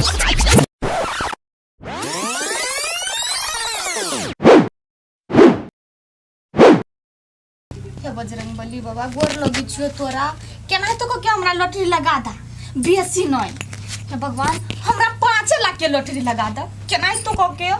हे बजरंग बली बाबा गोर लगे छियो तोरा केनाहितो कऽ के हमरा लॉटरी लगा दा बेसी नहीं हे भगवान हमरा 5 लाख के लॉटरी लगा दा। केनाहितो कऽ के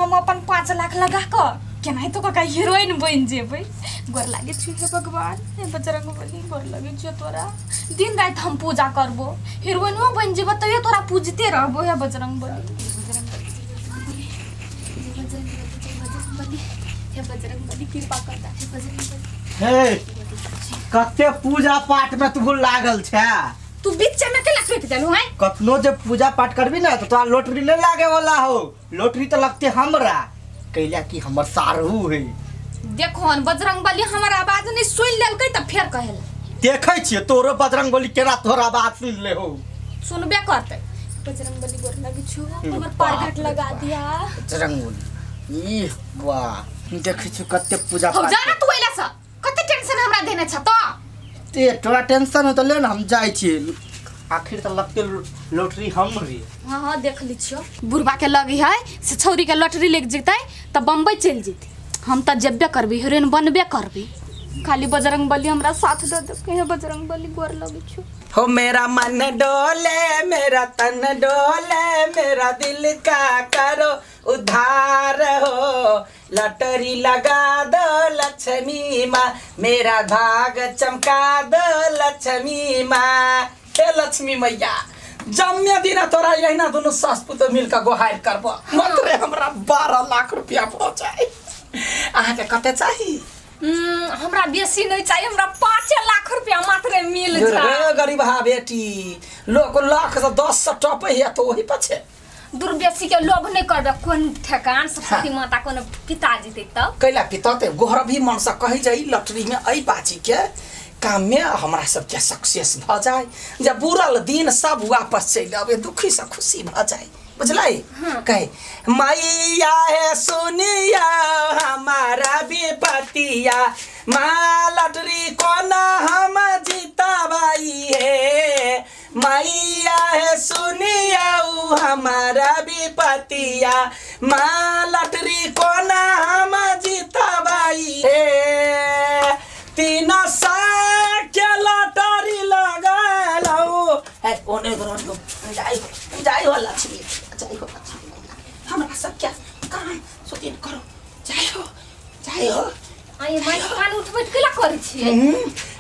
हम अपन 5 लाख लगा कऽ केनाहितो कऽ के हीरोइन बनि जेबै। गोर लागे छियो हे भगवान, हे बजरंग बली, गोर लगे छियो तोरा। दिन राति हम पूजा करबो, हीरोइनो बनि जेबो तैयो तोरा पूजते रहबो। हे बजरंग बली, बजरंग बली, जय बजरंग बली, जय बजरंग बली, हे बजरंग बली, कृपा कर दा हे बजरंग बली। हे, कते पूजा पाठ में तू लागल छे? तू बीच में केला टोकि देलhu हैं? कखनो जे पूजा पाठ करबी ना तो तोरा लॉटरी नहीं लागे वाला हो। लॉटरी तो लगते हमरा, कैला कि हमर सारू है। देखो हन, बजरंग बली हमर आवाज नहीं सुन लेलकै त फेर कहेला। देखै छियै तोरो बजरंग बली केना तोरा आवाज सुन ले हो। सुनबे करतै। बजरंग बली, गोर लगी छु, हमर पार घाट लगा दिया। बजरंग बली, ई वाह, देखै छियै कते पूजा हो पाठ। जा ना तू एला से, कते टेंशन हमरा देने छ त। ते तोरा टेंशन हो त ले ना, हम जाइ छियै। आखिर तऽ लगते लॉटरी हमरे। हाँ हाँ, देख ली छियो, बुढ़बा के लगी है से छौरी के लॉटरी लेके जेतै त बम्बई चलि जेतै। हम त जेबे करबी, हीरोइन बनबे करबी। खाली बजरंग बली हमरा साथ दे दे। हे बजरंग बली, गोर लगे छो। हो मेरा मन डोले, मेरा तन डोले, मेरा दिल का करो उद्धार हो। लॉटरी लगा दो लक्ष्मी माँ, मेरा भाग चमका दो लक्ष्मी माँ। हे लक्ष्मी मैया, जम्मे दिन तोरा यहिना दुनू सास पुतोह मिल के गोहार करबो, मात्र हमरा 12 लाख रुपया भऽ जाए। अहाँके कते चाही? हमरा बेसी नहीं चाहिए, हमरा 5 लाख रुपया मात्र मिल जाए। रे गरीबहा बेटी, लोग लाख से 10 से टपे है तो वही पछे। दूर, बेसी के लोभ नहीं करबे। कोन ठेकान, सरस्वती माता कोनो पिता जीते तब। कैला पितते? गोहर भी मन से कही जाई लॉटरी में अई बाजी के काम में हमरा सबके सक्सेस भ जाए, जब बुरल दिन सब वापस चलि आवे, दुखी से खुशी भ जाए, बुझलै? कहे मैया हे, सुनिया हमारा विपतिया माँ, लॉटरी कोना हम जीतबाई। हे मैया हे, सुनिया हमारा विपतिया माँ, लॉटरी कोना हम जीतबाई। हे 300 के लॉटरी लगलौ हे। ओने ओने जाई हो, जाई हो लक्ष्मी, जाई हो लक्ष्मी मैया, हमरा सबके काम सुतिन करो। जाई हो, जाई हो। आई माय, कान उठबैत केला करै छियै?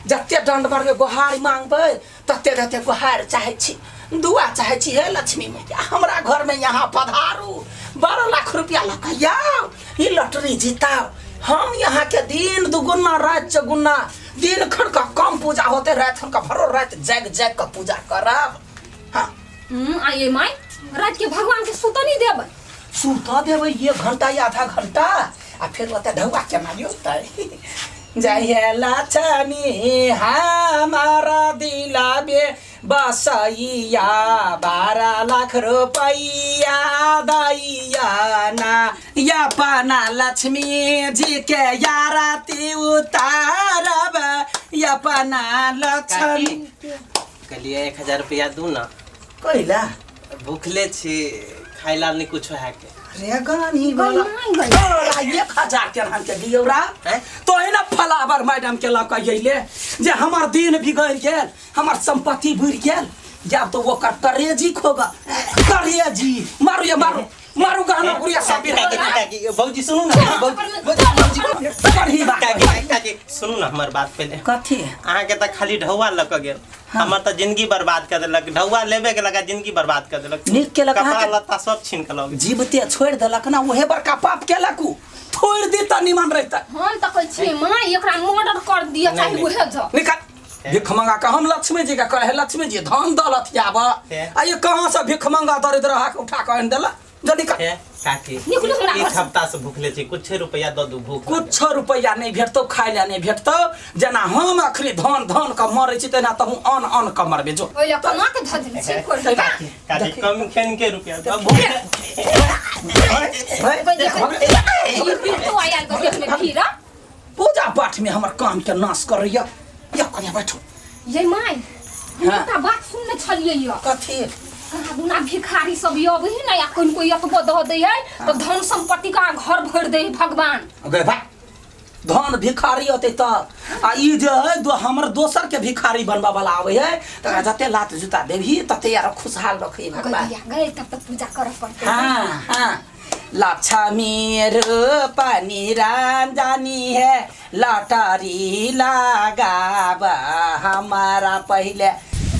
जते दंड मारबै, गोहार मांगबै, तते तते गोहार चाहै छी, दुआ चाहै छी। हे लक्ष्मी मैया, हमरा घर में यहाँ पधारू, 12 लाख रुपया लऽ कऽ आउ, ई लॉटरी जिताउ। हम यहाँ के दिन दुगुना रात चौगुना, दिन खन का कम पूजा होते, रात खन का भरो रात जाग जाग के पूजा करब। हाँ। आइए माय, रात के भगवान के सुत नहीं देबै? सुता देबै एक घंटा या आधा घंटा, आ फेर ओतऽ ढौआ के मारियो। जय लक्ष्मी हमारा दिलाबे बसैया, 12 लाख रुपैया दैया ना। अपना लक्ष्मी जी के आरती उतारब, अपना लक्ष्मी। कहलिए 1000 रुपया दू ना। कैला? भूखले छी, खाइ ला नहीं कुछ है के। रे गानी वाला, तोरा 1000 के हम के दियौ रा? हैं? तो ना फलावर मैडम के लऽ कऽ अयले जे हमर दिन बिगड़ि गेल, हमर संपत्ति बुड़ि गेल। जब तो ओकर करेजी खोगा, करेजी मारू, ये मारू, मारू, गहना गुड़िया सब बिगड़ काकी, गेल। काकी, भौजी, सुनू ना, भौजी, भौजी। करही बात। काकी, काकी, सुनू ना हमर बात पहिले। कथी? अहाँके तऽ खाली ढौआ लऽ कऽ गेल, हमर तऽ जिंदगी बर्बाद कर देलक। ढौआ लेबे के लगा जिंदगी बर्बाद कर देलक। नीक केलक कपड़ा अहाँके। लत्ता सब छीन के लऽ गेल। जीवते छोड़ि देलक ना, उहे बड़का पाप केलक। उ छोड़ि दी तऽ निमन रहितै। हम तऽ कहै छियै माँ, एकरा मर्डर कर दिअ चाहे। नहीं। उहे जा। निकाल भिख मंगा के। हम लक्ष्मी जी के कहे, लक्ष्मी जी धन दौलत आब। हे। आ ये कहाँ से भिख मंगा दरिद्र के उठा के आनि देला? जो निकाल। हे काकी, निकलू हमरा एक घर से। हफ्ता से भूखले छी, कुछ रुपया दऽ दू, भूख लागल। कुछ रुपैआ नहीं भेटतौ, खाय ला नहीं भेटतौ। जेना हम अखनी धन धन के मरै छी, तेना तहूँ अन्न अन्न के मरबे। जो। ओहि लए कमा के धऽ देने छी कोन? काकी, काकी, कम खेन के रुपया दऽ, भूख। तो आयल के देखने फिर। पूजा पाठ में हमर काम के नाश करैया। या कनिया, बैठू। ये my, हम हाँ। एकटा बात सुनने छलियै यऽ। कथी? कहाँ कहाँ दुना भिखारी सब अबै है ना या कोन कोई एतबो दऽ दै है तऽ धन संपत्ति का घर भरि दै है भगवान। गए बा धन भिखारी अतै तऽ आ ई जे है दो हमर दोसर के भिखारी बनबा वाला आबै है तकरा जते लात जूता देबही तते यार खुशहाल रखै भगवान। गई गई तब तक पूजा करऽ पड़तै। हाँ हाँ लक्ष्मी रूप निरंजनी है लटरी लगाब हमारा पहले।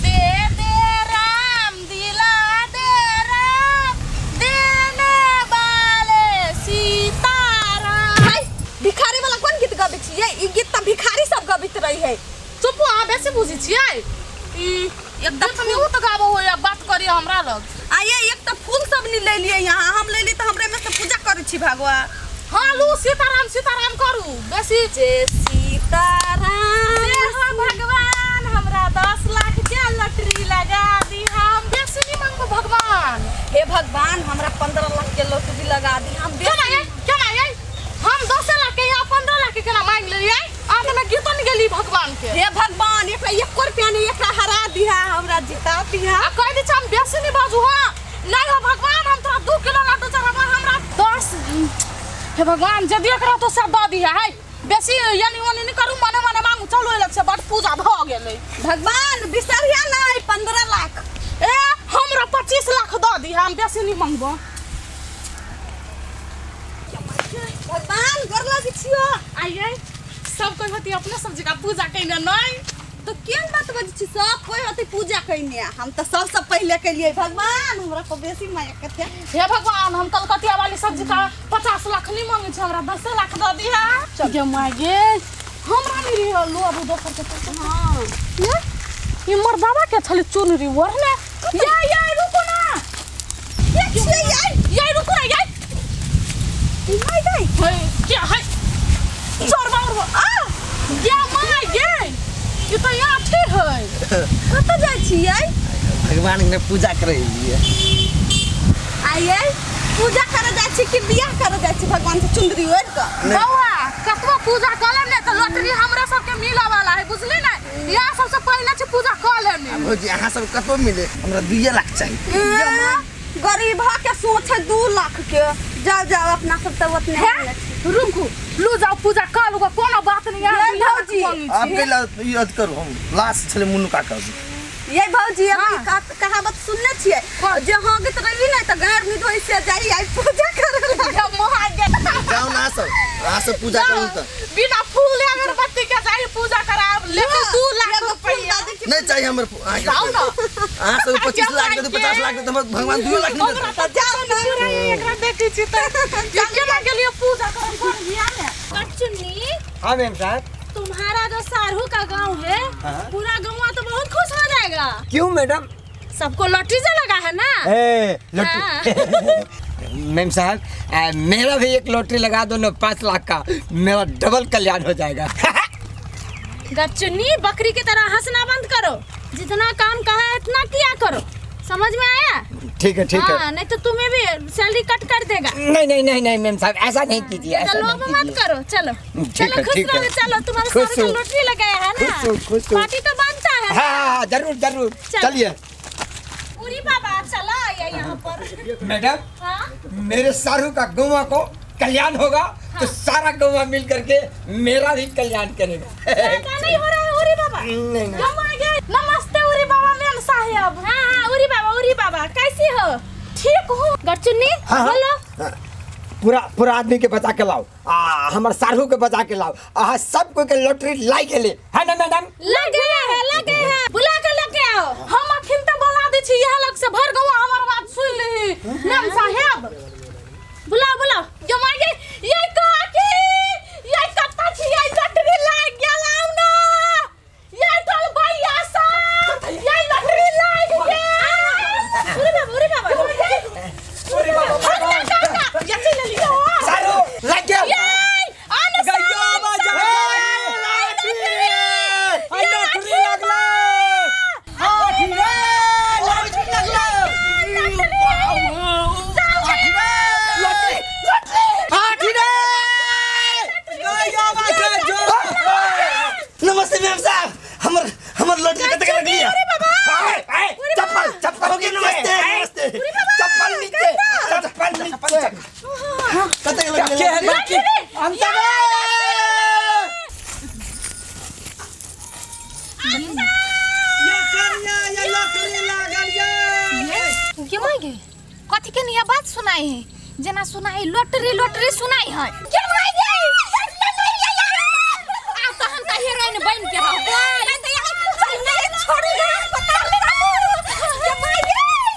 दे दे राम दिला दे राम देने वाले सीताराम। हाय, भिखारी वाला कोन गीत गबै छियै? ई गीत तऽ भिखारी सब गबैत रही है। चुप, अहाँ बेसी बुझै छियै। ई एक तऽ देखनी उ तऽ गाबो होइए बात करिए हमरा लग। आ ये एक तऽ फूल सब नहीं ले लिए यहाँ, हम ले ली तऽ हमरे में से पूजा करै छी भगवान। हाँ लू सीताराम सीताराम करू बेसी। जय सीताराम। जय हो भगवान, हमरा 10 लाख के लॉटरी लगा दी। हम बेसी नहीं मांगबो भगवान। हे भगवान, हमरा 15 लाख के लॉटरी लगा दी। हम केना ये केना ये हम 10 लाख के या 15 लाख के केना मांग लेलियै? आब में गीतन गेली भगवान के। हे भगवान, एकरा 1 रुपया नहीं, एकरा हरा दिहा, हमरा जिता दिहा। आ कह दै छी हम बेसी नहीं बाजू। हाँ नहीं हो भगवान, हम तोरा 2 किलो लड्डू चढ़ाबो। हमरा 10 हे भगवान यदि एकरा तो सब दऽ दिहा है। बेसी यानी ओनी नहीं करू, मने मने मांगू। चलू एहि लग से बड पूजा भऽ गेलै। भगवान बिसरिया नहीं 15 लाख। ए हमरा 25 लाख दऽ दिहा, हम बेसी नहीं मांगबो। भगवान गोर लगै छियो। आइए सब कोई होती अपने सब जगह पूजा कइने नहीं तो केन बात बजै छी? सब कोई होती पूजा कइने, हम तऽ सबसँ पहिले केलियै। भगवान हमरा पर बेसी माया कते। हे भगवान, हम कलकतिया वाली सब्जी का 50 लाख नहीं मांगे छी, हमरा 10 लाख दऽ दिहा। गे my गे, हमरा नहीं रही लो अब दोसर के पैसा। हाँ ये ई मोर बाबा के छली चुनरी ओढ़ने। या या रुको ना, ये छियै ये या रुको ना, या ई my गई हे क्या है चोर बाउर आ या my गे, ई तो यहाँ ठीक है। कतऽ जाइ छियै? भगवान के पूजा करे लिए। आइए पूजा करे जाइ छी कि बियाह करे जाइ छी भगवान से चुनरी ओढ़ि कऽ? बौआ कतबो पूजा कऽ लेब ने तऽ लॉटरी हमरा सबके मिलऽ वाला है, बुझली ने? यहाँ सबसे पहिले छै पूजा कऽ लेब ने। भौजी अहाँ सब कतबो मिले, हमरा 2 लाख चाही। गरीब के सोच है 2 लाख के। जाओ जाओ अपना सब तऽ ओतने हे आनले छी। रुकू लू जाओ पूजा कऽ लू, कोनो बात नहीं। ये भौजी। आप के ला ई अथ करू, हम लास्ट छलै मुन्नू काका जी। ये भौजी हम ई कहावत सुनने छियै जे हगैत रही ने तऽ गाँर नहि धोइ से जाइ आई पूजा करे ला। जाउ ना सब, अहाँ सब पूजा करू तऽ। बिना फूल अगरबत्ती के जाई पूजा कराब, लेकिन 2 लाख एगो फूल रुपया दऽ दै छी। नहीं चाहिए हमर अहाँके। जाउ ना। अहाँ सब 25 लाख दे, 50 लाख दे, हमर भगवान 2 लाख नहीं देतै। तऽ जाउ ना। एकरा देखै छी तऽ ई केना गेलियै पूजा करऽ बढ़िया ने। कटचुन्नी। हाँ मैम साहब। तुम्हारा जो सारहू का गांव है, पूरा गाँव तो बहुत खुश हो जाएगा। क्यों मैडम? सबको लॉटरी से लगा है ना। ए, लॉटरी। मैम साहब मेरा भी एक लॉटरी लगा दो ना 5 लाख का, मेरा डबल कल्याण हो जाएगा। गच्चुन्नी बकरी की तरह हंसना बंद करो, जितना काम कहा है इतना किया करो, समझ में आया? ठीक है ठीक है। हाँ, नहीं तो तुम्हें भी सैलरी कट कर देगा। नहीं नहीं नहीं नहीं मैम साहब ऐसा नहीं कीजिए, ऐसा तो लोभ नहीं मत कीजिए। करो। चलो ठीक चलो है, खुश ठीक है। रहो। चलो तुम्हारे खुश सारे का हूँ। लॉटरी लगाया है ना, खुश हूँ, खुश हूँ। पार्टी तो बनता है। हाँ हाँ जरूर जरूर, चलो। चलिए। पूरी बाबा चला आया यहाँ पर। मैडम हाँ? मेरे सारू का गौवा को कल्याण होगा। हाँ। तो सारा गौवा मिल करके मेरा भी कल्याण करेगा। ज्यादा नहीं हो रहा है उरी बाबा। नहीं नहीं। नमस्ते उरी बाबा मेम साहेब। हाँ हाँ उरी बाबा, उरी बाबा कैसी हो? ठीक हूँ। गरचुन्नी हाँ, बोलो। पूरा पूरा आदमी के बचा के लाओ, आ हमारे सारू के बचा के लाओ, आ सबको के लॉटरी लाई के ले, है ना मैडम? लग गया है, लग गया है, बुला के लेके आओ। हम अखिन तो बोला दै छी इएह लग से भर गौवा हमर बात सुन ली मेम साहेब। बुलाओ बुलाओ। जो माय ये काकी ये कत्ता छी, ये लॉटरी लाग गेल, आउ ना ये टोल भैया साहब, ये लॉटरी लाग गेल। उरी बाबा, उरी बाबा, उरी बाबा, ये चल लियो सारू लग गया। ये आन गयो बजा लॉटरी, लॉटरी लगले। हम सब ये कन्या ये लॉटरी लागल ये। ये माय गे कथी के नया बात सुनाई है, जेना सुनाई लॉटरी लॉटरी सुनाई है।